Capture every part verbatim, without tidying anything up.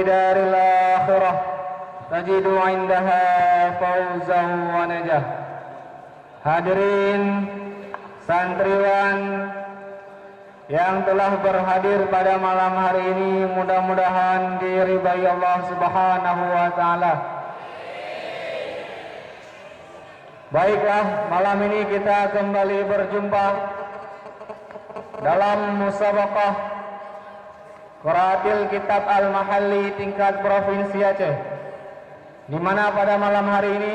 daril akhirah tajidu indaha fauzan wa najah. Hadirin santriwan yang telah berhadir pada malam hari ini, mudah-mudahan diridai Allah Subhanahu wa taala. Baiklah, malam ini kita kembali berjumpa dalam musabaqah Qiraatil Kitab Al-Mahalli tingkat Provinsi Aceh, di mana pada malam hari ini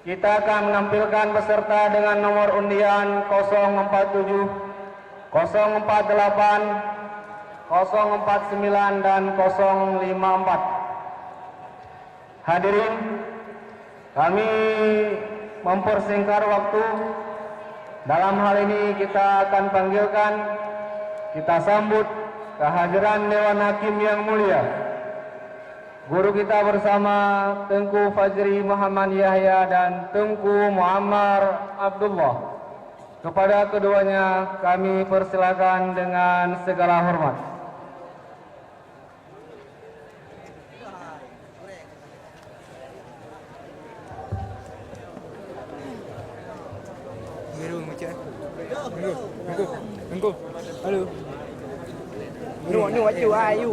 kita akan menampilkan peserta dengan nomor undian kosong empat tujuh, kosong empat delapan, kosong empat sembilan, dan kosong lima empat. Hadirin, kami mempersingkat waktu. Dalam hal ini kita akan panggilkan, kita sambut kehadiran Dewan Hakim yang mulia, guru kita bersama Teungku Fajri Muhammad Yahya dan Teungku Muammar Abdullah. Kepada keduanya kami persilakan dengan segala hormat. Nunggu, nunggu, nunggu. Halo. Nunggu, nunggu, ayo.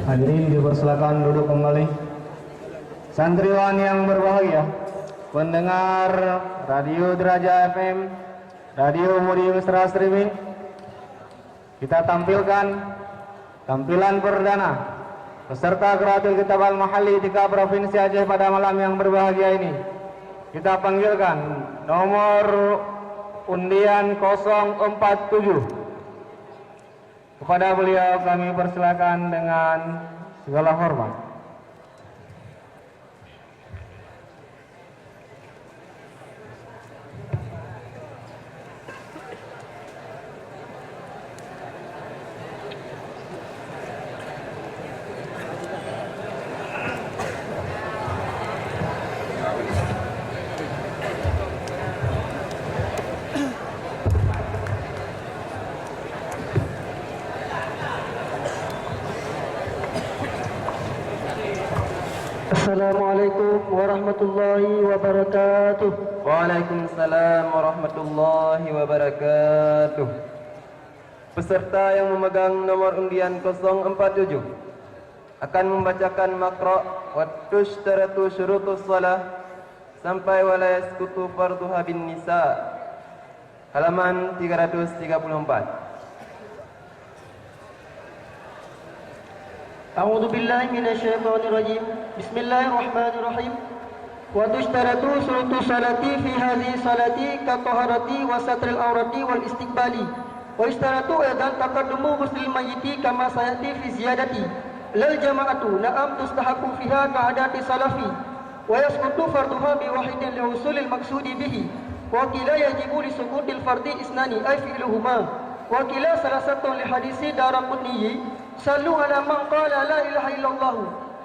Hadirin dipersilakan duduk kembali. Santriwan yang berbahagia, pendengar Radio Diraja F M, Radio Mudi Mesra Streaming, kita tampilkan tampilan perdana peserta Qiraatil Kitab Al-Mahalli tingkat Provinsi Aceh pada malam yang berbahagia ini. Kita panggilkan nomor undian kosong empat tujuh. Kepada beliau kami persilakan dengan segala hormat. Assalamualaikum warahmatullahi wabarakatuh. Waalaikumsalam warahmatullahi wabarakatuh. Peserta yang memegang nomor undian kosong empat tujuh akan membacakan Maqra' wa tusytaratu syurutus shalah sampai wa la yasqutu fardhuha bin nisa. Halaman tiga ratus tiga puluh empat. A'udzubillahi minasyaitonirrajim. Bismillahirrahmanirrahim. Wa tusytaratu syurutus shalati fi hadhihi shalati ka taharati wa satril aurati wal istiqbali. Wa yusytaratu aidan taqaddumu ghuslil mayyiti kama sayati fi ziyadati. Lal jama'atu, na'am, tustahaqqu fiha ka adati salafi. Wa yasqutu fardhuha bi wahidin li husulil maqsudi bihi. Wa qila yajibu li suqutil fardhi isnani, ay fi'luhuma. Wa qila salasatun li hadisi Daraqutniyyi, sallu ala man qala la ilaha illallah.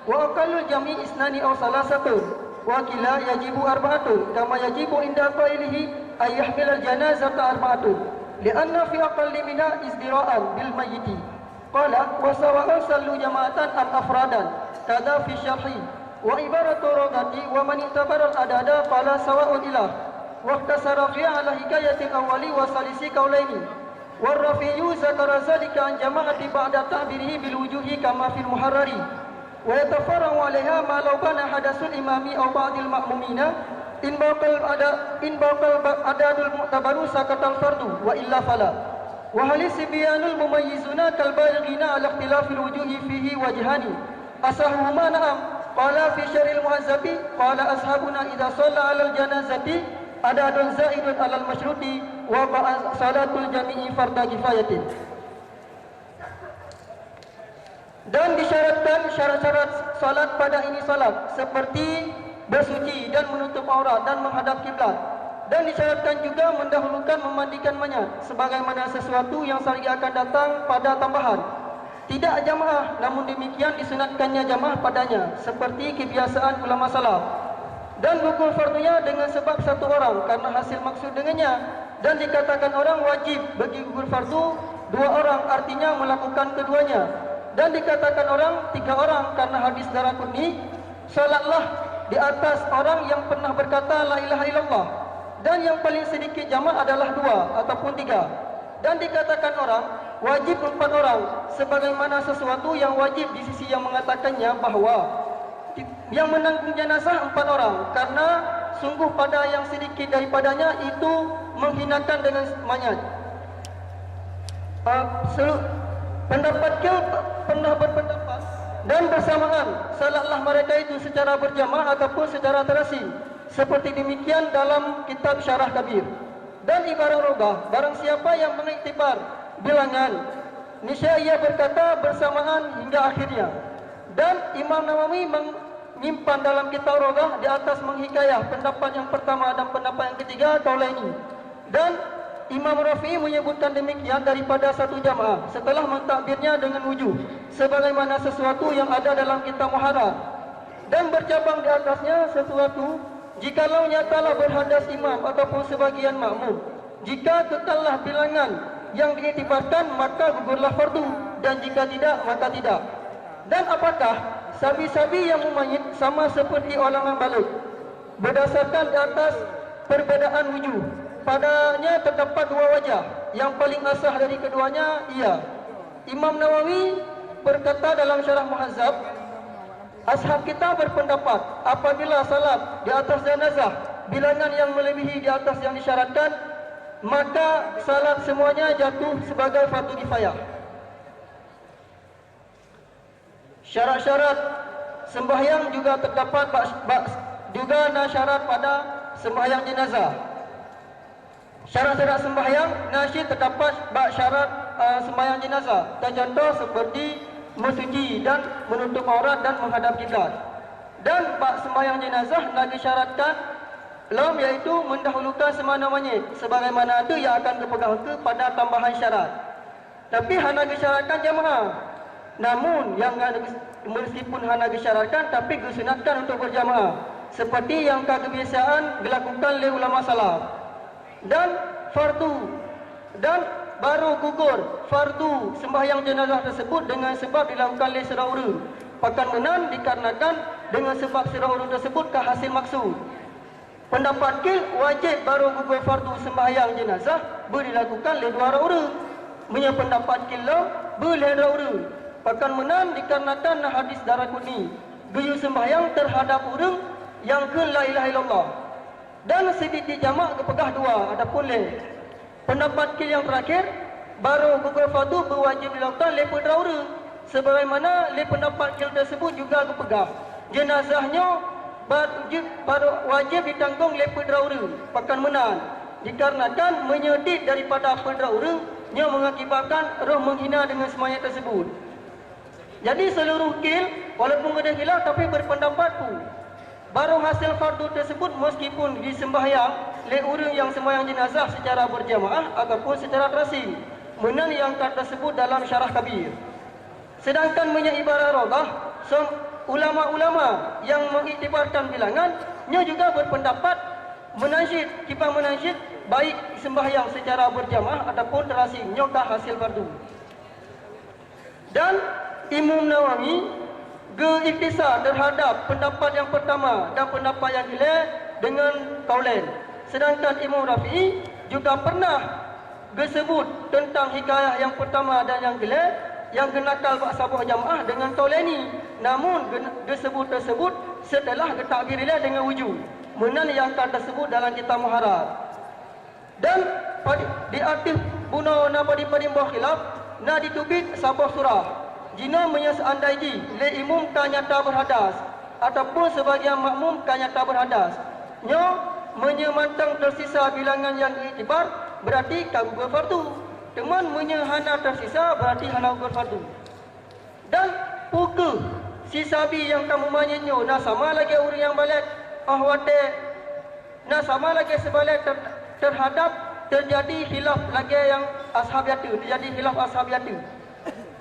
Wa aqallul jam'i isnani aw salasatun. Wa qila yajibu arba'atun, kama yajibu inda qailihi ay yahmilal janazata arba'atun. لأن في أقل منها ازدراء بالميت. قال: وسواء صلوا جماعة أم أفرادا، كذا في الشرح. وعبارة الرغة: ومن اعتبر العدد، قال: سواء إلى. واقتصر فيها على حكاية الأول والثالث قولين. والرافعي ذكر ذلك عن جماعة بعد تعبيره بالوجوه كما في المحرر. ويتفرع عليها ما لو كان حدث الإمام أو بعض المأمومين، إن بقى العد-، إن بقى العدد المعتبر سقط الفرد، وإلا فلا. وهل الصبيان المميزون كالبالغين على اختلاف الوجوه فيه وجهان. أصحهما نعم، قال في شرح المهذب، قال أصحابنا إذا صلى على الجنازة عدد زائد على المشروط وقعت صلاة الجميع فرض كفاية. Dan disyaratkan syarat-syarat salat pada ini salat, seperti bersuci dan menutup aurat dan menghadap kiblat. Dan disyaratkan juga mendahulukan memandikan mayat, sebagaimana sesuatu yang syar'i akan datang pada tambahan. Tidak jamaah, namun demikian disunatkannya jamaah padanya, seperti kebiasaan ulama salaf. Dan gugur fardunya dengan sebab satu orang, karena hasil maksud dengannya. Dan dikatakan orang wajib bagi gugur fardu dua orang, artinya melakukan keduanya. Dan dikatakan orang tiga orang, karena hadis Daraqutni, "Salatlah di atas orang yang pernah berkata la ilaha illallah." Dan yang paling sedikit jamak adalah dua ataupun tiga. Dan dikatakan orang wajib empat orang, sebagaimana sesuatu yang wajib di sisi yang mengatakannya bahwa yang menanggung jenazah empat orang, karena sungguh pada yang sedikit daripadanya itu menghinakan dengan mayat. Ah, selu-, pendapat ke pernah berpendapat dan bersamaan salatlah mereka itu secara berjamaah ataupun secara terasing, seperti demikian dalam kitab Syarah Kabir. Dan ibarat rogah, barang siapa yang mengiktibar bilangan, niscaya ia berkata bersamaan hingga akhirnya. Dan Imam Nawawi menyimpan dalam kitab Rogah di atas menghikayah pendapat yang pertama dan pendapat yang ketiga Taulaini. Dan Imam Rafi'i menyebutkan demikian daripada satu jamaah setelah mentakbirnya dengan wujuh, sebagaimana sesuatu yang ada dalam kitab Muharrar. Dan bercabang di atasnya sesuatu, jikalau nyatalah berhadas imam ataupun sebagian makmum, jika kekallah bilangan yang diiktibarkan, maka gugurlah fardu, dan jika tidak, maka tidak. Dan apakah sabi-sabi yang mumayyiz sama seperti orang yang baligh? Berdasarkan di atas perbedaan wujuh, padanya terdapat dua wajah. Yang paling asah dari keduanya, iya. Imam Nawawi berkata dalam Syarah Muhazzab, "Ashab kita berpendapat, apabila salat di atas jenazah bilangan yang melebihi di atas yang disyaratkan, maka salat semuanya jatuh sebagai fardu kifayah." Syarat-syarat sembahyang juga terdapat bak, bak, juga na syarat pada sembahyang jenazah. Syarat-syarat sembahyang na cit terdapat bak syarat, eh, sembahyang jenazah. Contoh seperti mensuci dan menutup aurat dan menghadap kiblat. Dan bak sembahyang jenazah na disyaratkan lom, yaitu mendahulukan seumana manyét, sebagaimana tu yang akan geupeugah pada tambahan syarat. Tapi hana geusyaratkan jamaah. Namun, nyang hana geus-, meskipun hana geusyaratkan, tapi geusunatkan untuk berjamaah, seperti yang ka geubiasaan geulakukan lé ulama salaf. Dan fardu, dan baru gugur fardu sembahyang jenazah tersebut dengan sebab dilakukan lé sidroe ureuëng. Pakon meunan dikarenakan dengan sebab sidroe ureuëng tersebut ka hasil maksud. Pendapat kil wajéb barô gugur fardu seumbahyang jeunazah beu dilakukan lé dua droe ureuëng. Meunyoe pendapat kil lom, beu lhée droe ureuëng. Pakon meunan dikarenakan na hadis Daraqutni geuyue seumbahyang teuhadab ureuëng nyang kheun la ilaha illallah. Dan sidit di jamak geupeugah dua, adapun lhée. Pendapat kil nyang teurakhir, barô gugur fardu beu wajéb dilakukan lé peudroe ureuëng, sebagaimana lé pendapat kil teusebut juga geupeugah, jeunazah nyoe ba-, jeuet barô wajéb jitanggong lé peudroe ureuëng. Pakon meunan, dikarenakan meunyoe dit daripada peudroe ureuëng, nyoe meungakibatkan roh meuhina deungon seumayang teusebut. Jadi, seuluruh kil, walaupun keudeh khilaf, tapi berpendapat pu. Barô hasé fardu teusebut meskipun jiseumbahyang lé ureuëng nyang seumbahyang jeunazah seucara beurjamaah ataupun seucara teurasing, meunan nyang ka teusebut dalam Syarah Kabir. Seudangkan meunyoe ibarat Raudhah, som-, ulama-ulama nyang mengiktibarkan bilangan, nyoe juga berpendapat meunan cit, kiban meunan cit, baik sembahyang secara berjamaah ataupun terasing, nyoe ka hasil fardu. Dan Imam Nawawi geu-ikhtisar terhadap pendapat yang pertama dan pendapat yang ilée dengan kaulain. Sedangkan Imam Rafi'i juga pernah geusebut teuntang hikayah nyang peurtama dan nyang keulhée nyang geunakal bak saboh jamaah deungon kaulaini, namun geu-, geusebut teusebut seuteulah geutakbir ilée deungon wujud, meunan nyang ka teuseubut dalam kitab Muharrar. Dan padi-, di ateueh bunoe na padum-padum boh khilaf, na jiteubiet saboh surah. Jinoe meunyoe seuandai jih lé imum ka nyata beurhadas, ataupun seubagian makmum ka nyata beurhadas. Nyoe meunyoe mantong teusisa bilangan nyang geuiktibar, beurati ka gugur fardu. Teuma meunyoe hana teusisa, beurati hana gugur fardu. Dan peu kheueh si sabi nyang ka meumayét nyoe na sama lagée ureuëng nyang balek, óh watée na sama lagée seubalek ter-, terhadap teujadi khilaf lagée nyang ashab nyang teujadi khilaf ashab nyang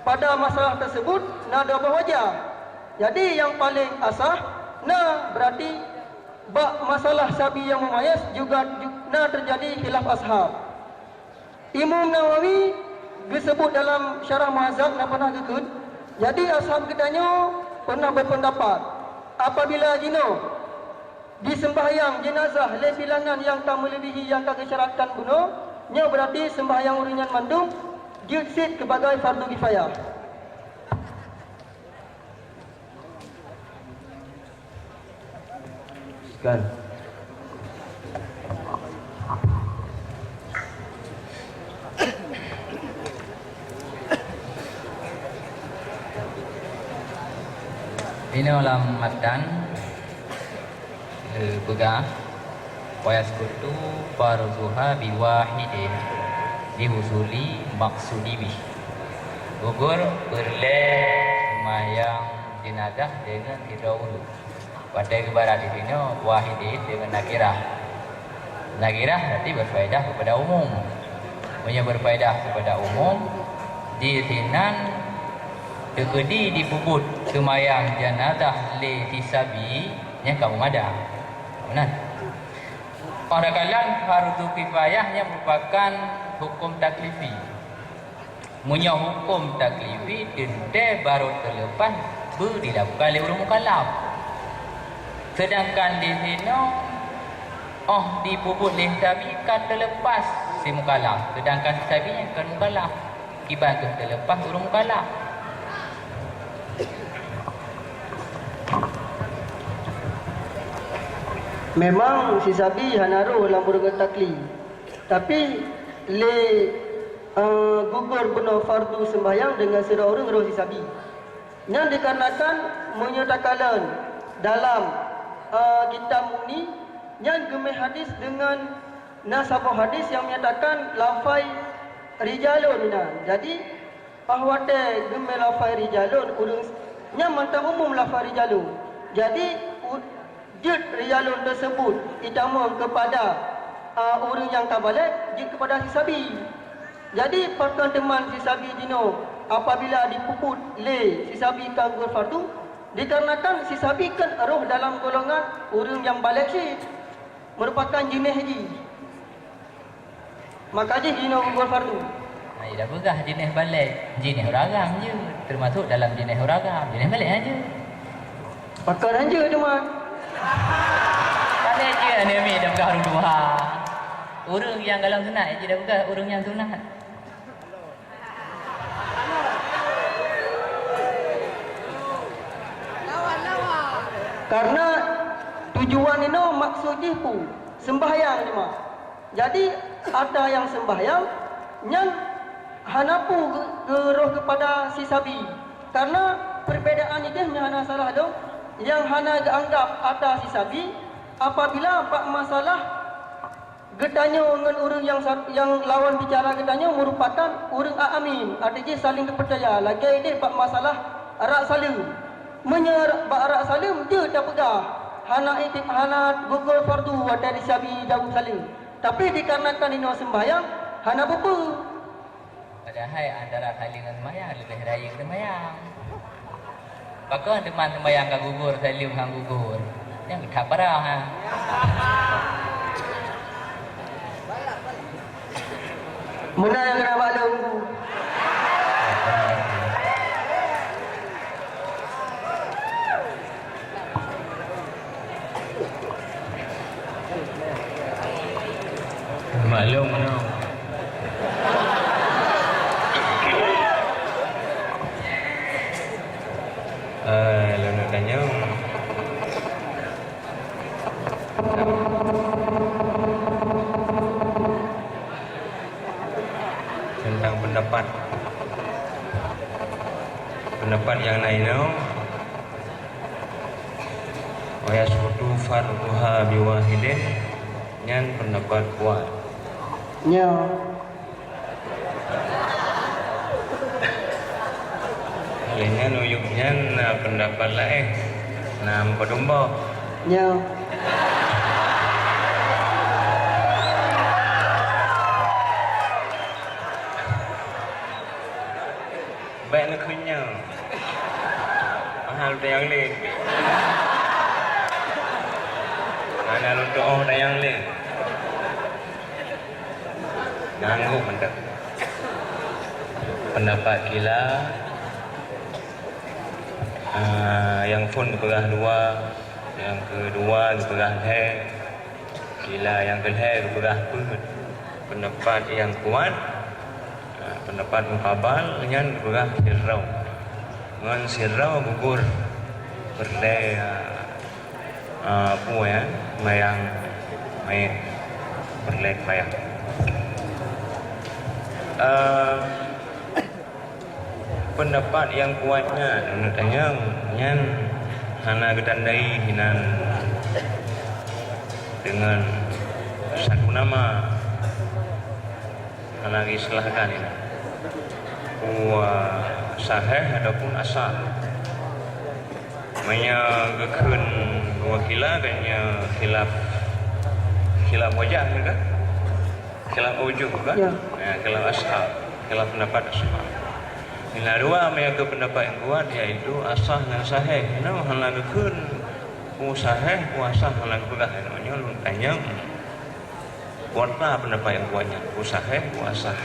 pada masalah teusebut na dua boh wajah. Jadi nyang paleng asah na beurati bak masalah sabi nyang meumayét juga ju-, na teujadi khilaf ashab. Imam Nawawi geuseubut dalam Syarah Muhadzab na pernah geukheun, jadi ashab geutanyoe pernah beupeundapat apabila jinoe jiseumbahyang jeunazah lé bilangan nyang ka meuleubiehi nyang ka geusyaratkan bunoe, nyoe beurati seumbahyang ureuëng nyan mandum jeuet cit keubagai fardu kifayah. Kan. Inoe lam matan, eh, peugah, "Wa yasqutu farduha biwahidin lihusuli maqsudi bih." Gugur peureulée seumayang jeunazah deungon sidroe ureuëng. Watée geubarat di sinoe wahidin deungon nakirah. Nakirah berarti berfaedah kepada umum. Meunyoe berfaedah kepada umum, di sinan teukeudi dipeubuet seumayang jeunazah lé si sabi nyang ka meumada. Meunan. Padahai fardu kifayah nyan meurupakan huköm taklifi. Meunyoe huköm taklifi teuntée barô teuleupah beu dilakukan lé ureuëng mukallaf. Seudangkan di sinoe óh jipeubuet lé sabi ka teuleupah si mukallaf, seudangkan si sabi nyan kon mukallaf, kiban kheueh teuleupah ureuëng mukallaf. Memang si sabi hana rhoh lam ureuëng taklif, tapi lé, eh, gugur bunoe fardu seumbahyang deungon sidroe ureuëng rhoh si sabi. Nyan dikarenakan meunyoe takalon dalam, eh, kitab Mughni, nyan geumé hadis deungon na saboh hadis nyang menyatakan lafai rijalun inan. Jadi, óh watée geumé lafai rijalun, ureuëng s-, nyan mantong umum lafai rijalun. Jadi, u-, jeuet rijalun teuseubut itamong keupada, a, ureuëng nyang ka balek, jeuet keupada si sabi. Jadi, pakon teuma si sabi jinoe apabila jipeubuet lé si sabi ka gugur fardu? Dikarenakan si sabi kon rhoh dalam golongan ureuëng nyang balek cit, meurupakan jeuneh jih. Maka jih jinoe gugur fardu. Nah, ida peugah jeuneh balek, jeuneh ureuëng agam jeuet, teumasuk dalam jeuneh ureuëng agam, jeuneh balek hanjeuet. Pakon hanjeuet teuma? Balek jeuet aneuk miet dah peugah ureuëng tuha. Ureuëng nyang golom sunat, jih dah peugah ureuëng nyang sunat. Karena tujuan inoe maksud jih peue? Seumbahyang teuma. Jadi, ata nyang seumbahyang nyan hana peue geu-, geurhoh keupada si sabi. Karena perbedaan ideh nyan hana salah lom, nyang hana geuanggap ata si sabi apabila bak masalah geutanyoe ngon ureuëng nyang sa-, nyang lawan bicara geutanyoe meurupakan ureuëng a-, amin, arti jih saling teupeucaya, lagée ideh bak masalah rak saleuem. Meunyoe rak, bak rak saleuem jeuet tapeugah hana ikti-, hana gugur fardu watée si sabi jaweueb saleuem. Tapi dikarenakan inoe seumbahyang, hana peue-peue. Padahai antara saleuem ngon seumbahyang leubeh rayeuk seumbahyang. Pakon teuma seumbahyang ka gugur, saleuem han gugur? Nyang that parah, ha. Meunan nyang keuneuk maklum. Maklum meunoe. Eh, lôn neuk tanyong. Teuntang peundapat. Peundapat nyang na inoe, wa yasqutu fardhuha biwahidin, nyan peundapat kuat. Nyoe. Lé nyan, uyueb nyan na peundapat laén, na meupadum boh. Nyoe. Bèk neukheun nyoe. Mahal tayang lé. Hana lôn tu'oh tayang lé. Nganggok mantap. Pendapat kila, ah, nyang phôn geupeugah dua, nyang keudua geupeugah lhèe, kila nyang keulhèe geupeugah peuet. Pendapat nyang kuat, ah, pendapat mukabal nyan geupeugah sidroe. Ngon sidroe gugur peureulèe, ah, Ah, peue, ya? Mayang, mayang. Peureulèe mayang. Eh, peundapat nyang kuat nyan, meunurot tanyoe, nyan hana geutandai hinan deungon satu nama. Hana geuisilahkan inan. Peue sahih ataupun asah. Meunyoe geukheun dua kila, kan nyoe khilaf, khilaf wajah kan? Khilaf ujuh kan? Ya. Ya, khilaf ashab, khilaf pendapat ashab. Meunyoe dua, meunyoe keu pendapat nyang kuat, yaitu asah ngon sahih. Nyoe hana geukheun peue sahih, peue asah hana geupeugah. Nyoe lôn tanyong. Kuat na pendapat nyang kuat nyan, peue sahih, peue asah.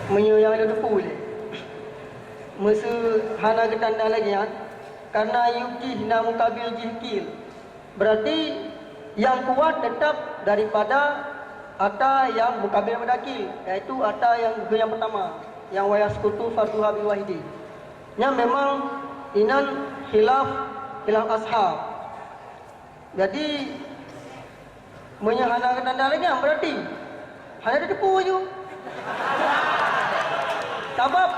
Meunyoe nyang lôn teupeu lé, meuseu hana geutanda lagèe nyan, karena yub jih na mukabil jih kil. Berarti nyang kuat tetap daripada ata nyang mukabil pada kil, yaitu ata nyang geuh nyang pertama, nyang wa yasqutu fardhuha biwahidi. Nyan memang inan khilaf, khilaf ashab. Jadi, meunyoe hana geutanda lagèe nyan, berarti hana teupeu ju. Sabab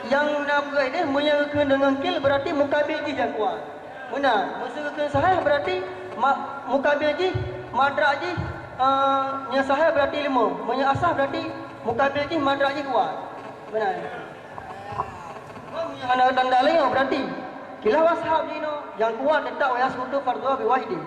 nyang na peugah idéh, meunyoe geukheun deungon kil, berarti mukabil jih nyang kuat. Meunan, meuseu geukheun sahih, berarti ma-, mukabil jih, madrak jih, eh, nyang sahih berarti lima. Meunyoe asah, berarti mukabil jih, madrak jih kuat. Meunan. Meunyoe hana tanda lé nyoe, berarti khilaf ashab jinoe, nyang kuat teutap wa yasqutu fardhuha biwahidi.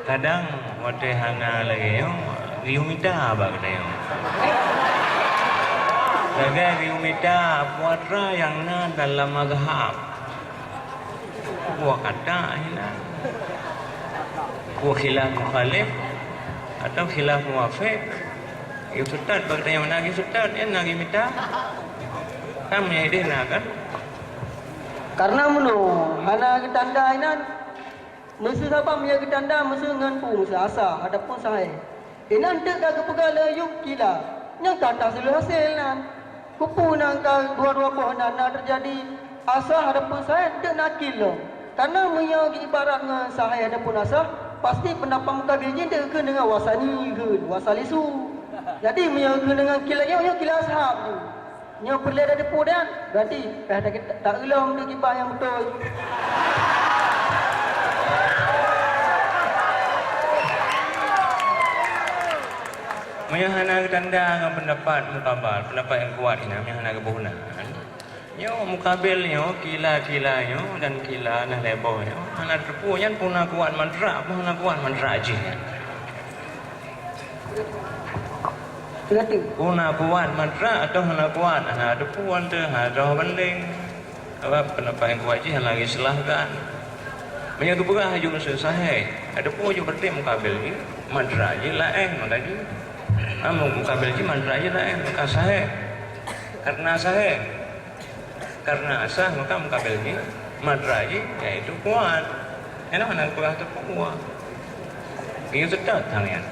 Kadang watèe hana lagèe nyoe, geuyue mita bak geutanyoe. Lagèe geuyue mita peue atra nyang na dalam mazhab. Peue kata hinan. Peue khilaf mukhalif atau khilaf muwafiq. Geuyue seutôt bak geutanyoe, na geuyue seutôt, nyan na geuyue mita. Kan meunyoe idéh na kan? Karena meunoe, hana geutanda inan. Meuseu sabab meunyoe geutanda meuseu ngon peue, meuseu asah ataupun sahih. Inan teuk ka geupeugah lé yub kila, nyan ka tahsilul hasil nan. Keupeue nan ka dua-dua boh nan na teujadi asah ataupun sahih teuk na kil lom. Karena meunyoe geuibarat ngon sahih ataupun asah, pasti peundapat mukabil jih teuk geukheun deungon wasani geukheun, wasalisu. Jadi meunyoe geukheun deungon kil lagèe nyoe, nyoe kila ashab jih. Nyoe peureulèe tateupeu dan, berarti payah ta-, taeulom dikeue kiban nyang beutôi. Meunyoe hana geutanda ngon peundapat mukabal, peundapat nyang kuat inan, meunyoe hana geuboh nan, nyoe mukabil nyoe, kila-kila nyoe dan kila na lhèe boh nyoe, hana teupeu nyan peue na kuat mandra, peue hana kuat mandra jih nyan. Berarti. Peue na kuat madrak atau hana kuat, hana teupeue teuh, hana teuh bandeng. Sabab pendapat nyang kuat jih hana jiseulahkan. Meunyoe geupeugah laju keu sahih, hana teupeue jih berarti mukabel jih, madrak jih laén maka jih. Ah, mukabel jih madrak jih laén maka sahih. Karena sahih. Karena sah maka mukabel jih, madrak jih, yaitu kuat. Nyan hana peugah teupeue. Geuyue seutôt sang nyan.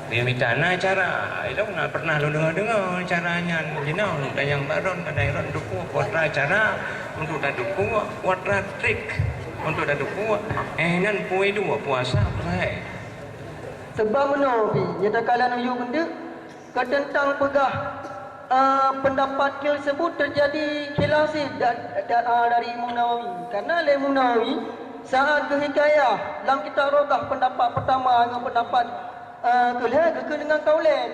Geuyue mita na cara. Ilôn na pernah lôn deungoe-deungoe cara nyan. Jinoe tanyong bak droen, kadang droen teupeue, peue atra cara untuk tateupeue, peue atra trik untuk tateupeue. Eh, nyan peue dua puasa peue. Sebab meunoe pih, nyata kala neuyue keuneuk, Keuteuntang peugah, eh, pendapat tersebut terjadi khilaf da-, da-, eh, dari Imam Nawawi. Karena lé Imam Nawawi saat geuhikayah lam kitab Rodah pendapat pertama ngon pendapat, eh, keulhèe geukheun deungon kaulain.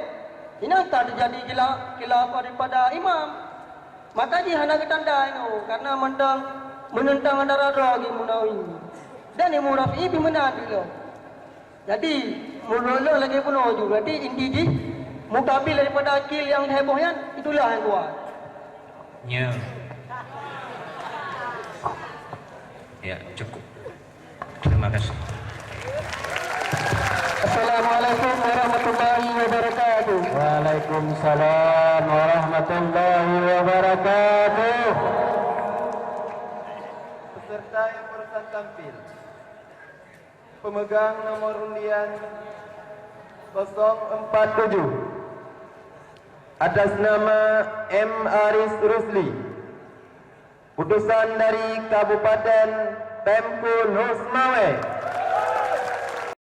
Inan ka terjadi khilaf, khilaf daripada imam. Maka jih hana geutanda inoe, karena mantong meuneuntang antara droe ngon Imam Nawawi. Dan Imam Rafi'i pih meunan juga. Jadi, meunurot lôn lagèe bunoe ju, berarti inti jih mukabel daripada akil nyang heboh nyan, itulah nyang kuat. Ya. Ya, cukup. Terima kasih. Assalamualaikum warahmatullahi wabarakatuh. Waalaikumsalam warahmatullahi wabarakatuh. Peserta yang barusan tampil. Pemegang nomor undian kosong empat tujuh, atas nama M Aris Rusli, putusan dari Kabupaten Teungku Lhokseumawe.